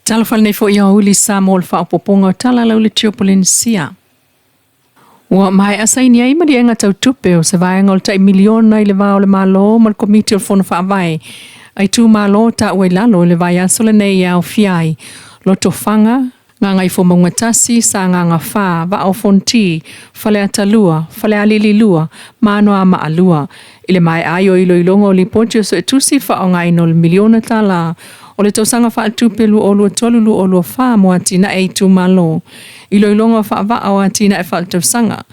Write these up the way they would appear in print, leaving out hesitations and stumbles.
Talofa lenei foi aoauli Samoa o le faaopoopoga o tala lau le tio Polenisia. Ua maea saini ai maliega tau tupe o se vaega o le tai miliona i le va o le Malo ma le Komiti o le Fono Faavae a itumalo taua i lalo i le vaiaso lenei e aofia ai Lotofaga, Gagaifomauga 1, Sagaga 4, Vaa o Fonoti, Faleata 2, Falealili 2 ma Anoamaa 2. I le maea ai o iloiloga o lipoti o suetusi i le faaaogaina o le miliona tala o le tausaga faaletupe 2023/2024 mo atinae a itumalo, iloiloga faavaa o atinae faaletausaga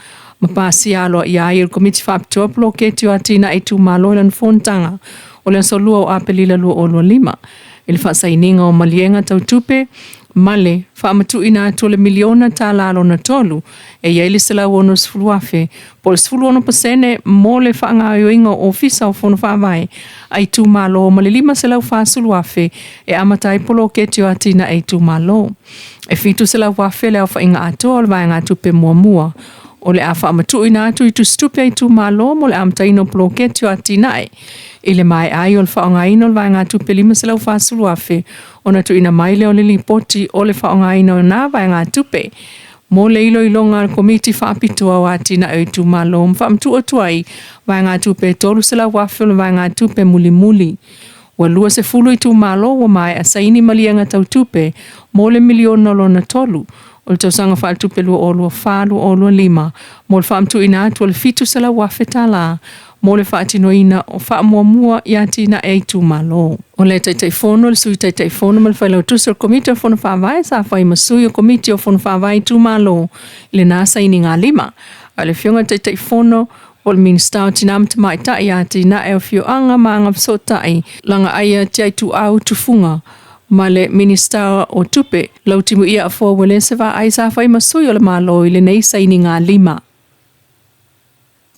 ma pasia aloaia ai e le Komiti Faapitoa Poloketi o Atinae Itumalo i lana fonotaga o le aso 2 o Aperila 2025 i le faasainiga o maliega tau tupe ma le faamatuuina atu o le miliona tala lona tolu e i ai le $160,000 po o le 16% mo le faagaoioiga o Ofisa o Fono Faavae a itumalo ma le $540,000 e amata ai poloketi o atinae itumalo. E $700,000 le aofaiga atoa o le vaegatupe muamua o le a faamatuuina atu i tusitupe a itumalo mo le amataina o poloketi o atinae i le maea ai o le faaaogaina o le vaegatupe $540,000 ona tuuina mai lea o le lipoti o le faaaogaina o na vaegatupe mo le iloiloga a le Komiti Faapitoa o Atinae o Itumalo ma faamatuu atu ai vaegatupe e $300,000 o le vaegatupe mulimuli. Ua 20 itumalo ua maea saini maliega tau tupe mo le miliona lona tolu o le tausaga faaletupe 2024/2025 mo le faamatuuina atu o le $700,000 mo le faatinoina o faamuamua i atinae a itumalo. O le Taitaifono, le Sui Taitaifono ma le Failautusi o le Komiti o Fono Faavae sa fai ma sui o Komiti o Fono Faavae Itumalo i lena sainiga lima. A o le Afioga i le Taitaifono o le Minisita o Tina ma Tamaitai, Atinae o Afioaga ma Agafesootai, Lagaaia Tiaituau Tufuga ma le Minisita o Tupe, Lautimuia Afoa Uelese Vaai sa fai ma sui o le Malo i lenei sainiga lima.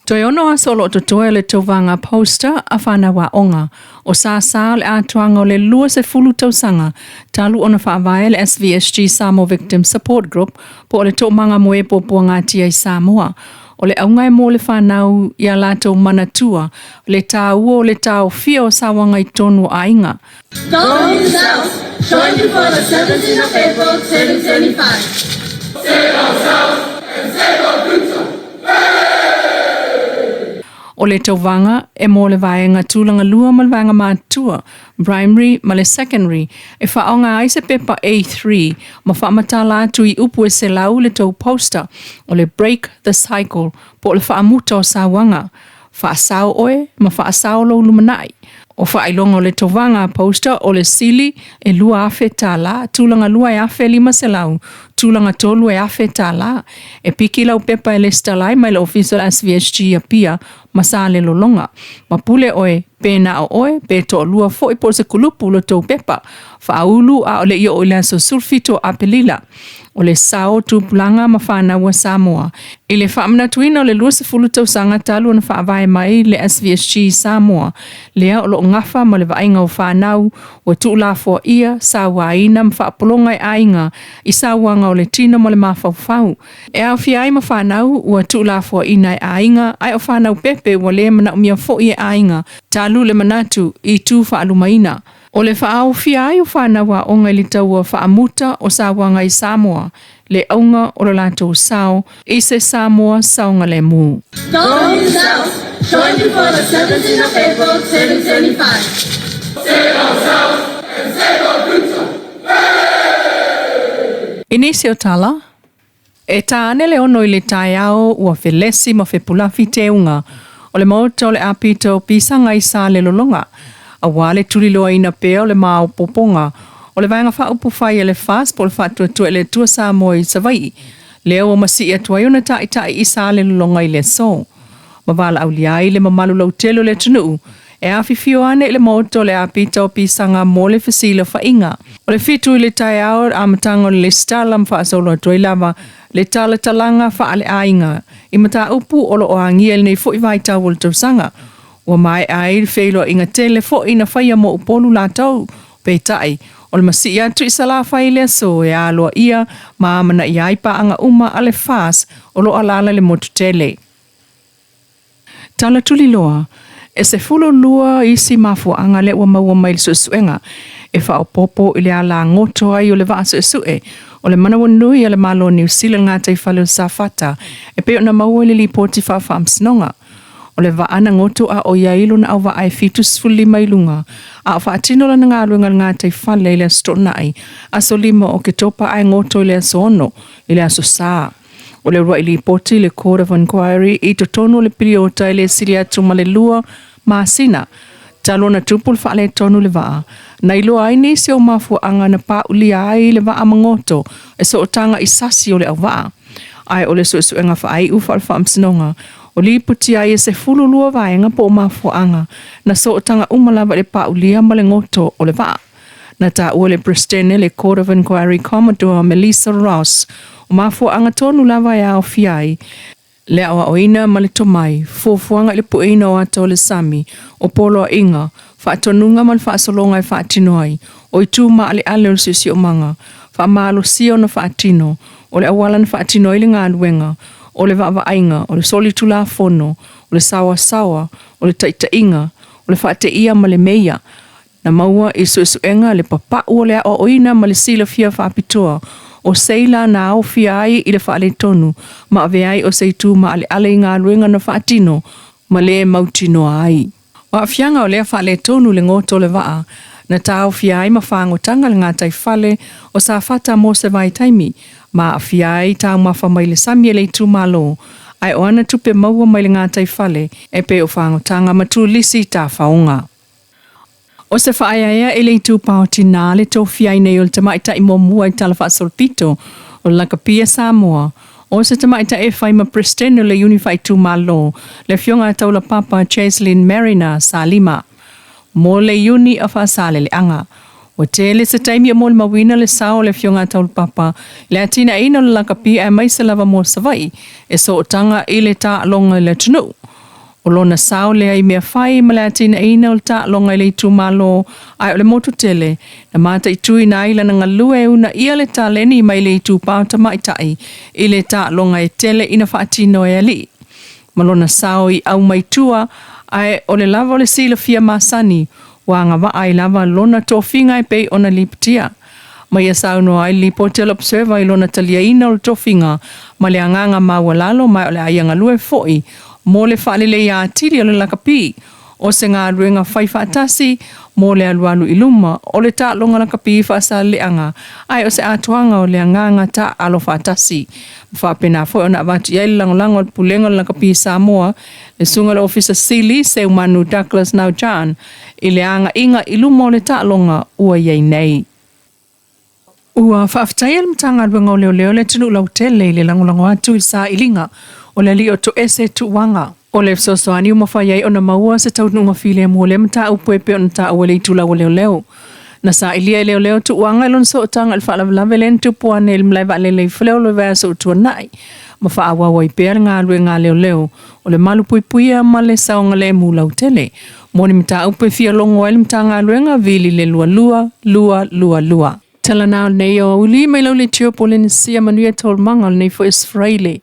Toe ono aso o lo o totoe o le tauvaga poster a fanau aoga o Sasa o le atoaga o le 20 tausaga talu ona faavae le SVSG Samoa Victim Support Group po o le Toomaga mo e Puapuagatia i Samoa. O le auga e mo le fanau i a latou manatua le tāua o le taofia o sauaga i totonu o aiga. Go New South, join before the 17th of April 2025. O le tauvaga e mo le vaega tulaga lua ma le vaega matua, primary ma le secondary, e faaaoga ai se pepa A3 ma faamatala atu i upu e 100 le tou poster o le Break the Cycle po o le faamuta o sauaga. Faasao oe ma faasao lou lumanai. O faailoga o le tauvaga poster o le sili e $2,000, tulaga lua e $1,500, tulaga tolu e $1,000. E piki lau pepa e lesitala ai mai le ofisa o le SVSG i Apia ma Salelologa. Ma pule oe pe na o oe pe toalua foi po o se kulupu lo tou pepa. Faaulu a o le i oo i le aso 17 o Aperila. O le sao o tupulaga ma fanau a Samoa i le faamanatuina o le 20 tausaga talu ona faavae mai le SVSG i Samoa, lea o lo o gafa ma le vaaiga o fanau ua tuulafoaia, sauaina ma faapologa e aiga i sauaga o le tino ma le mafaufau. E aofia ai ma fanau ua tuulafoaina e aiga, ae o fanau pepe ua le manaomia foi e aiga, talu le manatu i tu faalumaina. O le faaofia ai o fanau aoga i le taua faamuta o sauaga i Samoa, le auga o lo latou sao i se Samoa saogalemu. Go New South, join before the 17th of April 2025. I nisi o tala, e tā ane le ono i le taeao ua felesi ma fepulafi teuga o le maota o le apito o Pisaga i Salelologa, aua le tuliloaina pea o le maopoopoga o le Vaega Faaupufai a le FAST po o le Faatuatua i le Atua Samoa i Savaii, lea ua masii atu ai ona taitai i Salelologa i le aso. Ma valaaulia ai le mamalu lautele o le atunuu e afifio ane i le maota o le apita o Pisaga mo le fesilafaiga. O le 7 i le taeao le amataga o le lesitala ma faasolo atu ai lava le talatalaga faaleaiga i mataupu o lo o agia i lenei foi vaitau o le tausaga. Ua maea ai le feiloaiga tele foi na faia mo Upolu latou, peitai, o le masii atu i Salafai i le aso e aloaia ma amanaia ai paaga uma a le FAST o lo o alaala i le motu tele. Tala tuliloa, E 12 isi mafuaaga lea ua maua mai i le suesuega e faaopoopo i le alagoto ai o le vaa suesue o le manawanui a le Malo o Niu Sila i le gataifale o Safata e pei ona maua i le lipoti faafaamasinoga. O le vaa na goto a o i ai lona auvaa e 75 i luga, a o faatino lana galuega i le gataifale i le Aso Toonai, aso 5 o Oketopa ae goto i le aso 6 i le Aso Sa. O le uluai lipoti i le Court of Inquiry i totonu o le piliota e le sili atu ma le 2 masina talu ona tupu le faaletonu i le vaa, na iloa ai nisi o mafuaaga na paulia ai le vaa magoto e sootaga i sasi o le auvaa. Ae o le suesuega faaiu faale-faamasinoga, o lipotia ai e 12 vaega po o mafuaaga na sootaga uma lava i le paulia ma le goto o le vaa. Na taua e le Peresetene le Court of Inquiry Commodore Melissa Ross, o mafuaaga tonu lava e aofia ai le aoaoina ma le tomai, fuafuaga i le pueina o ata o le sami, o poloaiga, faatonuga ma le faasologa e faatino ai, o itu maaleale o le siosiomaga, faamalosia ona faatino, o le auala na faatino ai le galuega, o le vaavaaiga, o le solitulafono, o le saoasaoa, o le taitaiga, o le faateia ma le meia. Na maua i suesuega le papau o le aoaoina ma le silafia faapitoa o seila na aofia ai i le faaletonu ma avea ai o se itu maaleale i galuega na faatino ma le mautinoa ai. O aafiaga o lea faaletonu i le goto o le vaa na taofia ai ma fagotaga le gataifale o Safata mo se vaitaimi ma aafia ai taumafa mai le sami a le itumalo ae o ana tupe maua mai le gataifale e pei o fagotaga ma turisi tafaoga. O se faaeaea i le itupa o tinā le tofia ai nei o le tamaitai muamua i Tala Faasolopito o le Lakapi a Samoa, o se tamaitai e fai ma Peresetene o le Iuni Faaitumalo, le Afioga ia Taulapapa Cheslin Mariner Salima, mo le Iuni a Faasaleleaga. Ua tele se taimi o molimauina le sao o le Afioga a Taulapapa i le atinaeina o le lakapi aemaise lava mo Savaii e sootaga i le taaloga i le atunuu. O lona sao lea i mea fai ma le atinaeina o le taaloga i le itumalo, ae o le motu tele na mataituina ai lana galue e uunaia le taleni mai le itupa o tamaitai i le taaloga e tele ina faatino e alii. Ma lona sao i au mai tua, ae o le lava o le silafia masani ua agavaa ai lava lona tofiga e pei ona lipotia. Ma ia saunoa ai le lipoti a le Observer i lona taliaina o le tofiga ma le agaga maualalo ma o le a ia galue foi mo le faaleleia atili o le lakapi o se galuega fai faatasi mo le alualu i luma o le taaloga lakapi faasaleleaga ae o se atoaga o le agaga taaalo faatasi. Ma faapena foi ona avatu i ai le lagolago a le Pulega o le Lakapi Samoa, le Susuga i le Ofisa Sili Seumanu Douglas Naujan i le agaiga i luma o le taaloga ua i ai nei. Ua faafetaia le Matagaluega o Leoleo le atunuu lautele i le lagolago atu i le sailiga o le alii o Toese Tuuaga. O le fesoasoani ua mafai ai ona maua se taunuuga filemu o lea mataupu e pei ona taua i le itulau a leoleo. Na sailia e leoleo Tuuaga i lona sootaga i le faalavelave lea na tupu ane i le malae vaalele i Faleolo i vaiaso ua tuanai, ma faaauau ai pea le galuega a leoleo o le malupuipuia ma le saogalemu lautele. Mo ni mataupu e fia logo ai le Matagaluega, vili le 22 222. Tala na o lenei aoauli mai lau Leitio Polenisia manuia taualumaga o lenei foi Aso Faraile.